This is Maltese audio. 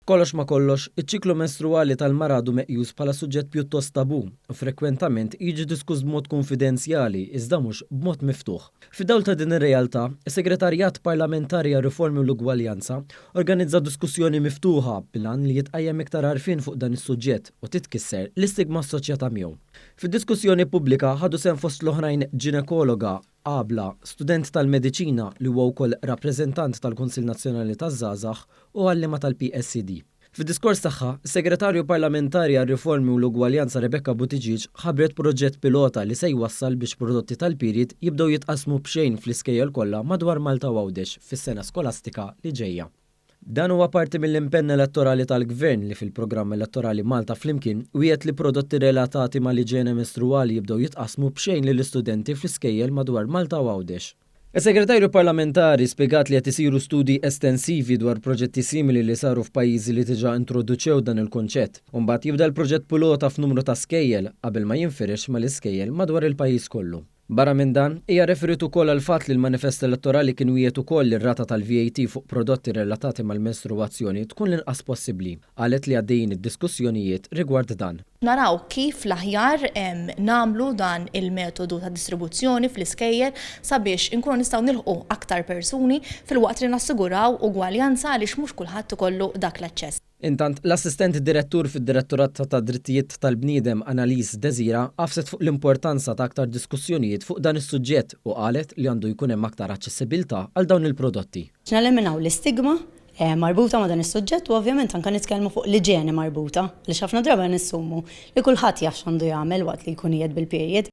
Kollox ma' kollox, iċ-ċiklu menstruali tal-mara għadu meqjus bħala suġġett pjuttost tabù u frekwentament jiġi diskuss b'mod kunfidenzjali iżda mhux b'mod miftuħ. Fid-dawl ta' din ir-realtà, is-Segretarjat Parlamentari għar-Riformi u l-Ugwaljanza organizza diskussjoni miftuħa bil-għan li jitqajjem iktar għarfien fuq dan is-suġġett u titkisser l-istigma assoċjata miegħu. Fid-diskussjoni pubblika ħadu sehem fost l-oħrajn ġinekologa, Abla, student tal-mediċina li huwa wkoll rappreżentant tal-Kunsill Nazzjonali taż-Żgħażagħ u għalliema tal-PSCD. Fid-diskors tagħha, is-Segretarju Parlamentari għar-Riformi u l-Ugwaljanza Rebecca Buttigieg ħabbret proġett pilota li se jwassal biex prodotti tal-period jibdew jitqassmu b'xejn fl-iskejjel kollha madwar Malta u Għawdex fis-sena skolastika li ġejja. Dan huwa parti mill-impenn elettorali tal-Gvern li fil-programm elettorali Malta Flimkien wiegħed li prodotti relatati mal-iġene mestruwali jibdew jitqassmu b'xejn lill-istudenti fl-iskejjel madwar Malta u Għawdex. Is-Segretarju Parlamentari spjegat li qed isiru studji estensivi dwar proġetti simili li saru f'pajjiżi li diġà introduċew dan il-kunċett u mbagħad jibda l-proġett pilota f'numru ta' skejjel qabel ma jinfirex mal-iskejjel madwar il-pajjiż kollu. Barra minn dan, hija rreferiet ukoll għall-fatt li l-manifest elettorali kien wiegħed ukoll li r-rata tal-VAT fuq prodotti relatati mal-menstruwazzjoni tkun l-inqas possibbli. Qalet li għaddejjin id-diskussjonijiet rigward dan. Naraw kif l-aħjar nagħmlu dan il-metodu ta' distribuzzjoni fl-iskejjel sabiex inkunu nistgħu nilħqu aktar persuni filwaqt li nassiguraw ugwaljanza għaliex mhux kulħadd ikollu dak l-aċċess. Intant, l-Assistent Direttur fid-Direttorat tad-Drittijiet tal-Bniedem Annalise Desira għafset fuq l-importanza ta' aktar diskussjonijiet fuq dan is-suġġett u qalet li għandu jkun hemm aktar aċċessibilità għal dawn il-prodotti. Neliminaw l-istigma marbuta ma' dan is-suġġett u ovvjament anke nitkellmu fuq l-iġene marbuta għaliex ħafna drabi nissumu li kulħadd jaf x'għandu jagħmel waqt li jkun qiegħed bil-period.